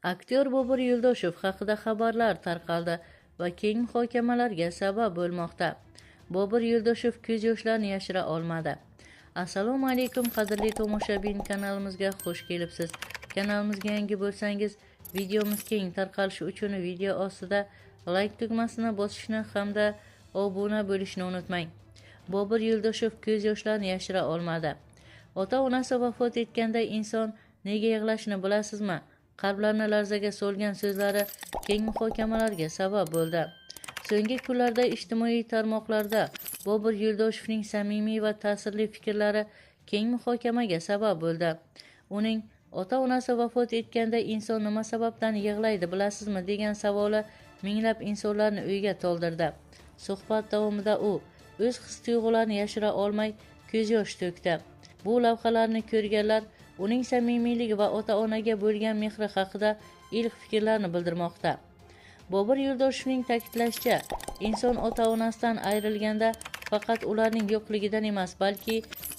Aktyor Bobur Yo'ldoshev haqida xabarlar tarqaldi va keng muhokamalarga sabab bo'lmoqda. Bobur Yo'ldoshev ko'z yoshlarini yashira olmadi. Assalomu alaykum qadrli tomoshabin, kanalimizga xush kelibsiz. Kanalimizga yangi bo'lsangiz, videomiz keng tarqalishi uchun video ostida like tugmasini bosishni hamda obuna bo'lishni unutmang. Bobur Yo'ldoshev ko'z yoshlarini yashira olmadi. Ota-onasi vafot etganda inson nega yig'lashini bilasizmi? Qalblarni larzaga solgan so'zlari keng muhokamalarga sabab bo'ldi. So'nggi kunlarda ijtimoiy tarmoqlarda Bobur Yo'ldoshevning samimiy va ta'sirli fikrlari keng muhokamaga sabab bo'ldi. Uning ota-onasi vafot etganda inson nima sababdan yig'laydi bilasizmi degan savoli minglab insonlarni o'yga to'ldirdi. Suhbat davomida u o'z his-tuyg'ularini yashira olmay ko'z yosh to'kdi. Bu lavhalarni ko'rganlar uning samimiyligi va ota-onaga bo'lgan mehri haqida iliq fikrlarni bildirmoqda. Bobur Yo'ldoshevning ta'kidlashicha, inson ota-onasidan ayrilganda faqat ularning yo'qligidan emas, balki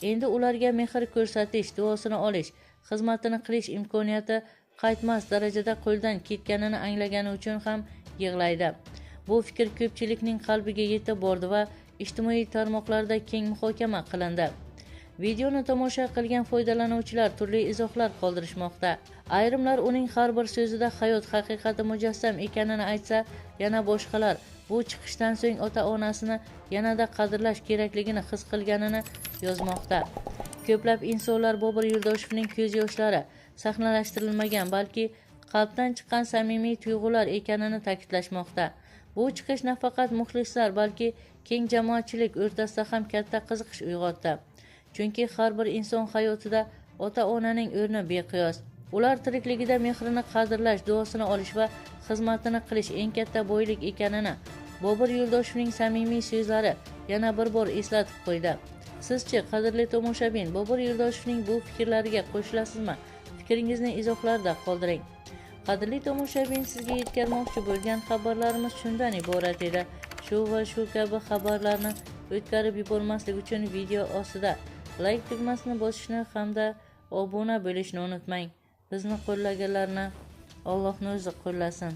endi ularga mehr ko'rsatish, duosini olish, xizmatini qilish imkoniyati qaytmas darajada qo'ldan ketganini anglagani uchun ham yig'laydi. Bu fikr ko'pchilikning qalbiga yetib bordi va ijtimoiy tarmoqlarda keng muhokama qilindi. Videoni tomosha qilgan foydalanuvchilar turli izohlar qoldirishmoqda. Ayrimlar uning har bir so'zida hayot haqiqati mujassam ekanini aytsa, yana boshqalar bu chiqishdan so'ng ota-onasini yanada qadrlash kerakligini his qilganini yozmoqda. Ko'plab insonlar Bobur Yo'ldoshevning ko'z yoshlari sahnalashtirilmagan, balki qalbdan chiqqan samimiy tuyg'ular ekanini ta'kidlashmoqda. Bu chiqish nafaqat muxlislar, balki keng jamoatchilik o'rtasida ham katta qiziqish uyg'otdi. Chunki har bir inson hayotida ota-onaning o'rni beqiyos. Ular tirikligida mehrini qadrlash, duosini olish va xizmatini qilish eng katta boylik ekanini Bobur Yo'ldoshevning samimiy so'zlari yana bir bor eslatib qo'ydi. Sizchi, qadrli tomoshabin, Bobur Yo'ldoshevning bu fikrlariga qo'shilasizmi? Fikringizni izohlarda qoldiring. Qadrli tomoshabin, sizga yetkazmoqchi bo'lgan xabarlarimiz shundan iborat edi. Shu va shu kabi xabarlarni o'tkazib yubormaslik uchun video ostida like tugmasini bosishni hamda obuna bo'lishni unutmang. Bizni qo'llaganlarni Allohning o'zi qo'llasin.